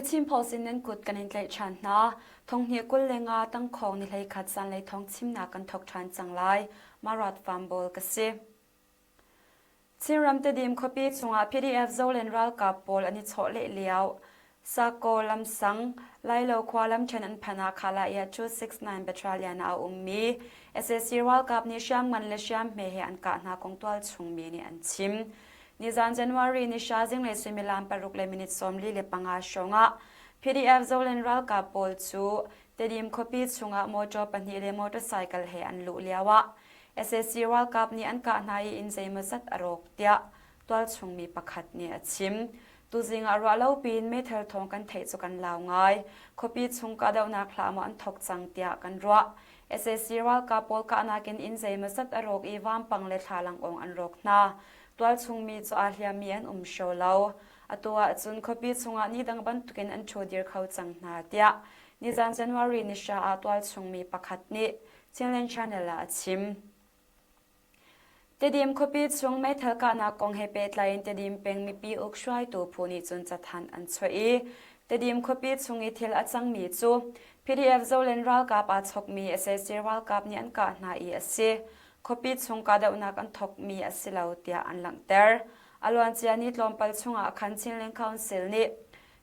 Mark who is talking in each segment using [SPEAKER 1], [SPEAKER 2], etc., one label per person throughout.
[SPEAKER 1] Kachin Post in nan kut kan in tlaih ṭhan hna. Thonghnih 25 tangkhawng ni 11 zanlei thawng chimnak kan thawk ṭhan cang lai. Marat Fambol ka si. Chinram Tedim khuapi chungah PDF Zolen ralkap pawl an i chawhleh lio. Sakaw lamsang, Lailo khua lamṭhen an phanh ah Khalaya 269 Battalion ah a ummi sac ralkap nih hriamngan le hriamhme he an kah hna kong tualchung mi nih an chim. Nizan January ni hra zinglei suimilam paruk le minute 45 hrawng ah PDF Zolen ralkap pawl cu Tedim khuapi chungah motor pahnih le motorcycle he an luh lio ah sac ralkap nih an kah hna i inn zeimawzat a rawk tiah tualchung mi pakhat nih a chim. Tuzing ah ruahlopi in meithal thawng kan theih cu kan lau ngai. Khuapi chung kahdohnak hlah maw an thawk cang tiah kan ruah. Sac ralkap pawl kahnak in inn zeimawzat a rawk i vampang le thlalangawng an rawk hna. Tualchung mi cu aa hliammi an um hraw lo. Atu ahcun khuapi chungah ni dang bantukin an ṭhu dir kho cang hna tiah nizan January ni hra ah tualchung mi pakhat nih Chinland Channel ah a chim. Tedim khuapi chung meithal kahnak kong he pehtlai in Tedim peng mipi uk hruaitu phu nih cun cathanh an chuah i Tedim khuapi chung i thil a cangmi cu PDF Zolen ralkap aa chokmi sac ralkap nih an kah hna i a si. Khuapi chung kahdohnak an thokmi a si lo tiah an langhter. A luancia ni tlawmpal chungah khan Chinland Council nih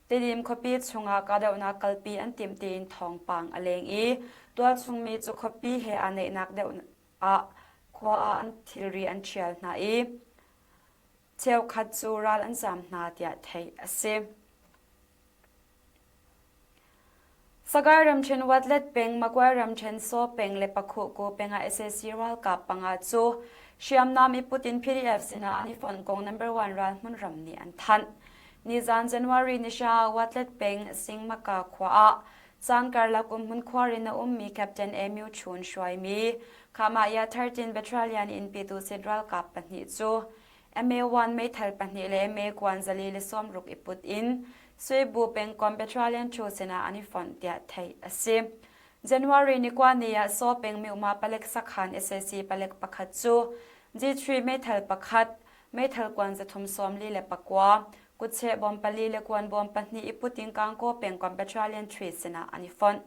[SPEAKER 1] Tedim khuapi chungah kahdohnak kalpi an timh tiin thawngpang a leng i tualchung mi cu khuapi he aa naihnak deuh ah khua ah an thilri an ṭhial hna i cheukhat cu ral an zaam hna tiah theih a si. Sagaing ramṭhen Watlet peng, Magway ramṭhen Saw peng le Pakhuhku peng ah sac ralkap panga cu hriamnam i put in PDF sinah an i fonh kong number one ralhmun ram nih an thanh. Nizan January ni hra Watlet peng Singmaka khua ah Caan karlak umhmun khuar in a ummi Captain Emu Chun hruaimi Khamaya 13 Battalion in Pitusit ralkap pahnih cu MA-1 meithal pahnih le MA-kuan zali le sawmruk i put in Suibu pengkomh Battalion 2 sinah an i fonh tiah theih a si. January ni kua ni ah Saw peng Myuma palek sakhan sac palek pakhat cu G3 meithal pakhat, meithal kuan 349, kutcheh bawm pali le kuan bawm pahnih i put in Kangkaw pengkomh Battalion 3 sinah an i fonh.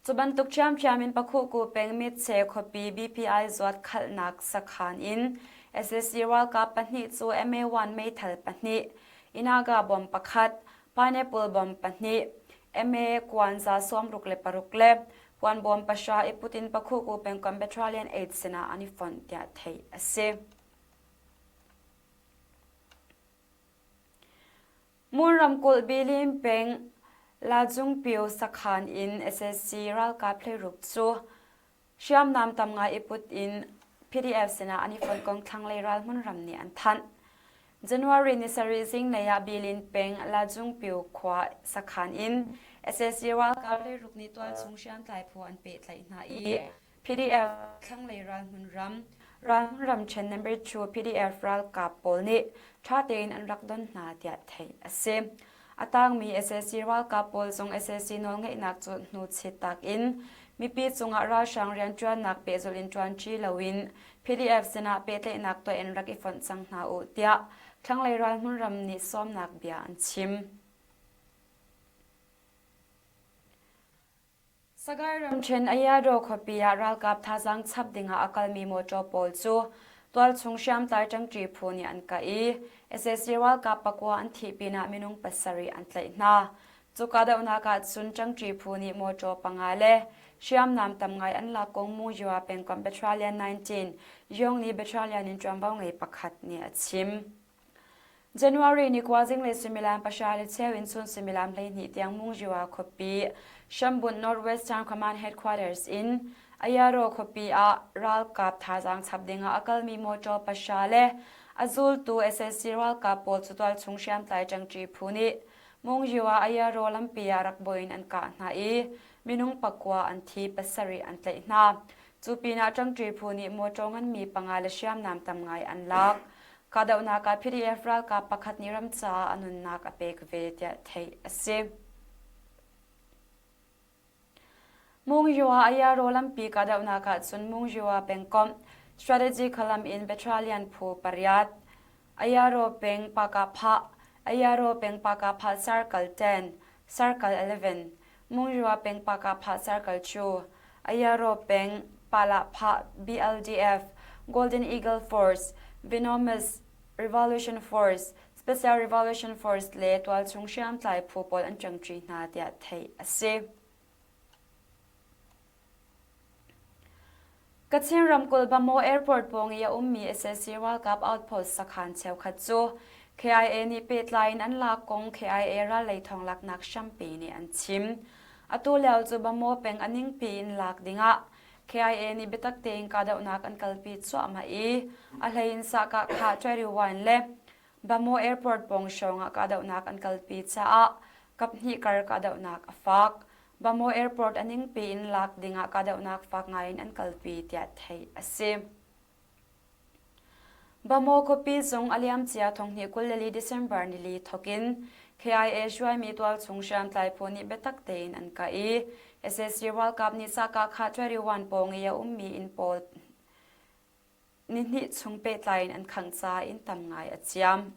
[SPEAKER 1] Cu bantuk ṭhiamṭhiam in Pakhuhku peng Mitche khuapi BPI zuat khalhnak sakhan in sac ralkap pahnih cu MA-1 meithal pahnih, Inaga bom pakhat, pineapple bom pahnih, MA kuan za 66 le puan bawm pahra i put in Pakhuhku pengkomh Battalion 8 sinah an i fonh tiah theih a si. Mon ramkulh Bilin peng Lajungpio sakhan in sac ralkap hleiruk cu hriamnam tam ngai i put in PDF sinah an i fonh kong thlanglei ralhmun ram nih an thanh. January ni sarih zinglei ah Bilin peng Lajungpio khua sakhan in sac ralkap hleiruk nih tualchung hriamtlai phu an pehtlaih hna i PDF thlanglei ralhmun ram ralhmun ramṭhen number 2 PDF ralkap pawl nih ṭha tein an rak don hna tiah theih a si. A tangmi sac ralkap pawl zong sac nawlngeihnak cu hnuchit tak in mipi cungah ralhrang rianṭuannak pehzulh in ṭuanṭi loin PDF sinah pehtlaihnak tuah in rak i fonh cang hna u tiah thlanglei ralhmun ram nih sawmnak bia an chim. Sagaing ramṭhen Ayadaw khuapi ah ralkap thazaang chap dingah a kalmi mawṭaw pawl cu tualchung hriamtlai ṭangṭi phu nih an kah i sac ralkap pakua an thih pinah minung pasarih an tlaih hna. Cu kahdohnak ah cun ṭangṭi phu nih mawṭaw panga le hriamnam tam ngai an lak kong Muyua pengkomh Battalion 19 Yongni Battalion in ṭuanvo ngei pakhat nih a chim. January ni kua zinglei suimilam pahra le cheu in chun suimilam 12 tiang Mungjiwa khuapi Shambunt Northwestern Command Headquarters in Ayaro khuapi ah ralkap thazaang chap dingah a kalmi motor pahra le a zultu sac ralkap pawl cu tualchung hriamtlai ṭangṭi phu nih Mungjiwa Ayaro lampi ah rak bawi in an kah hna i minung pakua an thi pasarih an tlaih hna. Cu pinah ṭangṭi phu nih motor nganmi panga le hriamnam tam ngai an lak. Kahdohnak ah PDF ralkap pakhat nih ram caah a nunnak a pek ve tiah theih a si. Mungyiwa Ayaro lampi kahdohnak ah cun Mungyiwa pengkomh strategy column in Battalion phu pariat, Ayaro peng Pakahphah, Ayaro peng Pakapha Circle 10, Circle 11, Mungrua peng Pakapha Circle 2, Ayaro peng Palapha BLDF, Golden Eagle Force, Venomous Revolution Force, Special Revolution Force le tualchung hriamtlai phu pawl an ṭangṭi hna tiah theih a si. Kachin ramkulh Bamaw Airport pawng i a ummi sac ralkap outpost sakhan cheukhat cu KIA nih pehtlai in an lak kong KIA rallei thawnglaknak hrampi nih an chim. Atu lio cu Bamaw peng a ningpi in lak dingah KIA nih biatak tein kahdohnak an kalpi cuahmah i a hleiin sahkah kha 21 le Bamaw Airport pawng hrawng ah kahdohnak an kalpi caah kaphnih kar kahdohnak a fak. Bamaw Airport a ningpi in lak dingah kahdohnak fak ngaiin an kalpi tiah theih a si. Bamaw khuapi zung a liamcia thonghnih 24 December nili thokin KIA hruaimi tualchung hriamtlai phu nih biatak tein an kah i sac ralkap nih sakah kha 21 pawng i a ummi inn pawl nihnih chung pehtlai in an khangh caah inn tam ngai a ciam.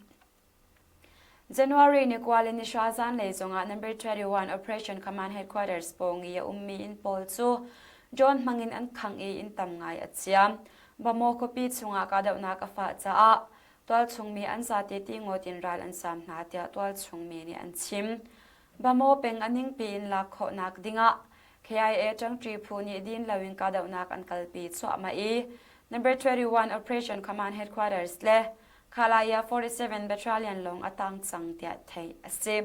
[SPEAKER 1] January ni kua le nihra zanlei zongah number 21 Operation Command Headquarters pawng i a ummi inn pawl cu drone hmangin an khangh i inn tam ngai a ciam. Bamaw khuapi chungah kahdohnak a fah caah tualchungmi an zate ti ngawt in ral an saam hna tiah tualchungmi nih an chim. Bamaw peng a ningpi in lak khawhnak dingah KIA ṭangṭi phu nih din loin kahdohnak an kalpi cuahmah i Number 21 Operation Command Headquarters le Khalaya 47 Battalion lawng a tang cang tiah theih a si.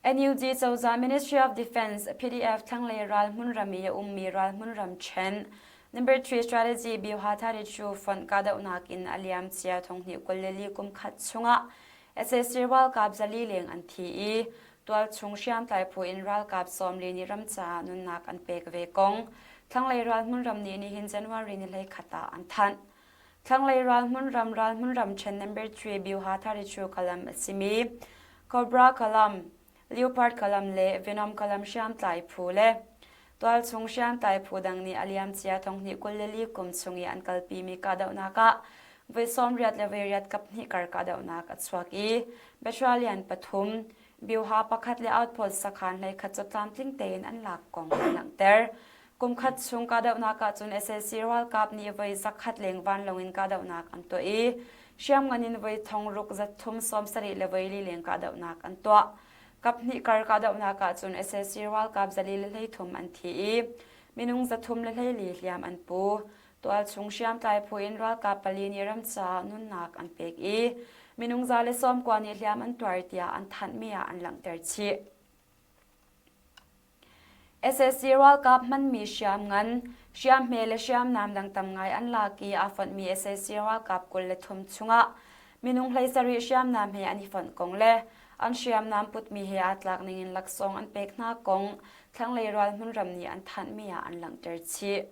[SPEAKER 1] NUG cozah Ministry of Defense PDF thlanglei ral hmunram i a ummi ral hmunram ṭhen Number 3 Strategy Byuha Tharichu fonh kahdohnak in a liam cia thonghnih 22 kum khat chungah sac ralkap zali leng an thi i tualchung hriamtlai phu in ralkap 40 nih ram caah nunnak an pek ve kong thlanglei ral hmunram nih nihin January ni 21 ah an thanh. Thlanglei ral hmunram ral hmunram ṭhen number 3 Byuha Tharichu Kalam a simi Cobra Kalam, Leopard Kalam le Venom Kalam hriamtlai phu le tualchung hriamtlai phu dang nih a liamcia thonghnih 24 kum chung i an kalpimi kahdohnak ah voi 80 le voi riat kaphnih kar kahdohnak a chuak i battalion pathum, Byuha pakhat le outpost sakhan 11 cu tlamtling tein an lak kong an langhter. Kumkhat chung kahdohnak ahcun sac ralkap nih voi zakhat leng vanlawng in kahdohnak an tuah i hriamngan in voi thong ruk zathum 70 le voi li leng kahdohnak an tuah. Kaphnih kar kahdohnak ahcun sac ralkap 403 an thi i minung 314 hliam an pu. Tualchung hriamtlai phu in ralkap pali nih ram caah nunnak an pek i minung 190 nih hliam an tuar tiah an thanhmi ah an langhter chih. Sac ralkap hmanmi hriamngan, hriamhme le hriamnam dang tam ngai an lak i aa fonhmi sac ralkap 23 chungah minung 17 hriamnam he an i fonh kong le an hriamnam putmi he aa tlak ningin laksawng an pek hna kong thlanglei ral hmunram nih an thanhmi ah an langhter chih.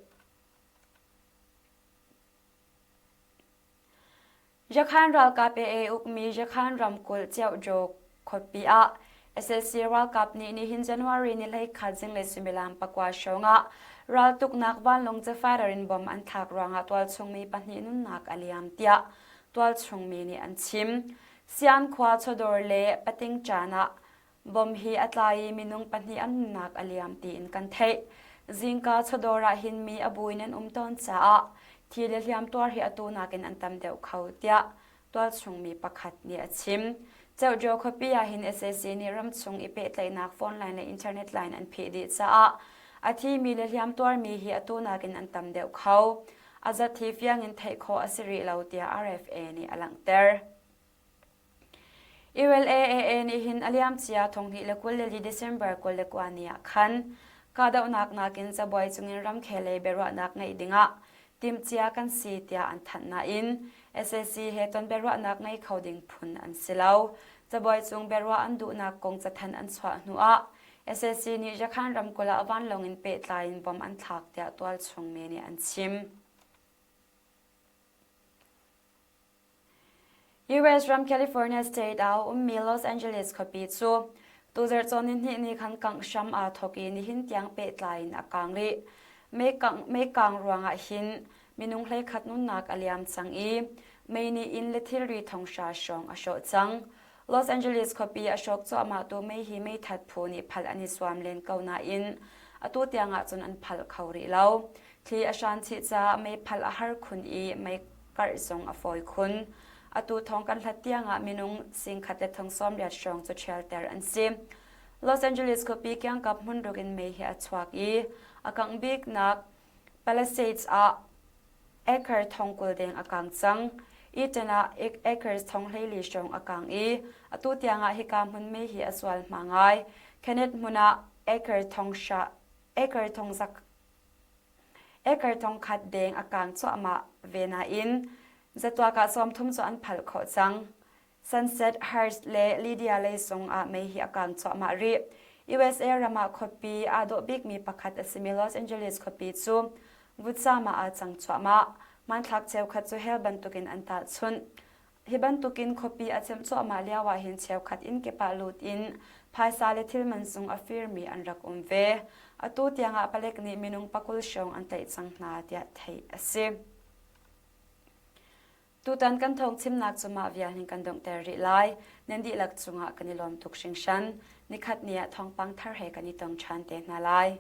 [SPEAKER 1] Yakhan ralkap AA ukmi Yakhan ramkulh Ciauhjaw khuapi ah sac ralkap nih nihin January ni 11 zinglei suimilam pakua hrawng ah raltuknak vanlawng cu fighter in bomb an thlak ruangah tualchung mi pahnih nunnak a liam tiah tualchung mi nih an chim. Sian khua chawdawr le pating caan ah Bom hi a tla i minung pahnih an nunnak a liam tiin kan theih. Zingka chawdawr ah hin mi a bu in an um tawn caah thi le hliamtuar hi atu nakin an tam deuh kho tiah tualchung mi pakhat nih a chim. Ceuhjo khuapi ah hin sac nih ramchung i pehtlaihnak phone line le internet line an phih dih caah a thimi le hliamtuarmi hi atu nakin an tam deuh kho. A zat hi fiang in theih khawh a si rih lo tiah RFA nih a langhter. ULAAA nih hin a liamcia 2024 December 29 ni ah khan kahdohnak nakin cabuai cungin ramkhel lei biaruahnak ngeih dingah timhcia kan si tiah an thanh nain sac he ton biaruahnak ngei kho ding phun an si lo. Cabuai cung biaruah an duhnak kong cathanh an chuah hnuah sac nih Yakhan ramkulh ah vanlawng in pehtlai in bom an thlak tiah tualchung mi nih an chim. US ram California state ah a ummi Los Angeles khuapi cu tuzarh cawn nihnih ni khan kangh hram aa thawk i nihin tiang pehtlai in a kaang rih. Meikang ruangah hin minung 11 nunnak a liam cang i. Mei nih inn le thilri thonghra hrawng a hrawh cang. Los Angeles khuapi a hrawk cuahmahtu mei hi meithat phu nih phalh an i zuam len ko nain atu tiang ahcun an phalh kho rih lo. Thli a hran chih caah meiphalh a har khun i mei karh zong a fawi khun. Atu thawng kan hlat tiangah minung singkhat le thong 80 hrawng cu ṭhialter an si. Los Angeles khuapi kiangkap hmunruk in mei hi a chuak i a kangh biknak Palisades ah acre thong 20 deng a kang cang. Eaton ah acres thong 14 hrawng a kang i atu tiangah hika hmun mei hi a zual hma ngai. Kenneth hmun ah acre thong hra acre thong zak acre thong khat deng a kang cuahmah ve nain zatuak ah 30 cu an phalh khawh cang. Sunset Hearst le Lydia lei zong ah mei hi a kang cuahmah rih. USA ram ah khuapi aa dawh bikmi pakhat a simi Los Angeles khuapi cu vutcam ah aa cang cuahmah. Hmanthlak cheukhat cu hell bantukin an tahchunh. Hi bantukin khuapi a cemh cuahmah lio ah hin cheukhat inn kip ah lut in phaisa le thil man sung a firmi an rak um ve. Atu tiangah palek nih minung pakul hrawng an tlaih cang hna tiah theih a si. Tutan kan thawngchimnak cu mah vial hin kan donghter rih lai. Nan dihlak cungah kan i lawm tuk hringhran. Nikhat ni ah thawngpang thar he kan i tong ṭhan te hna lai.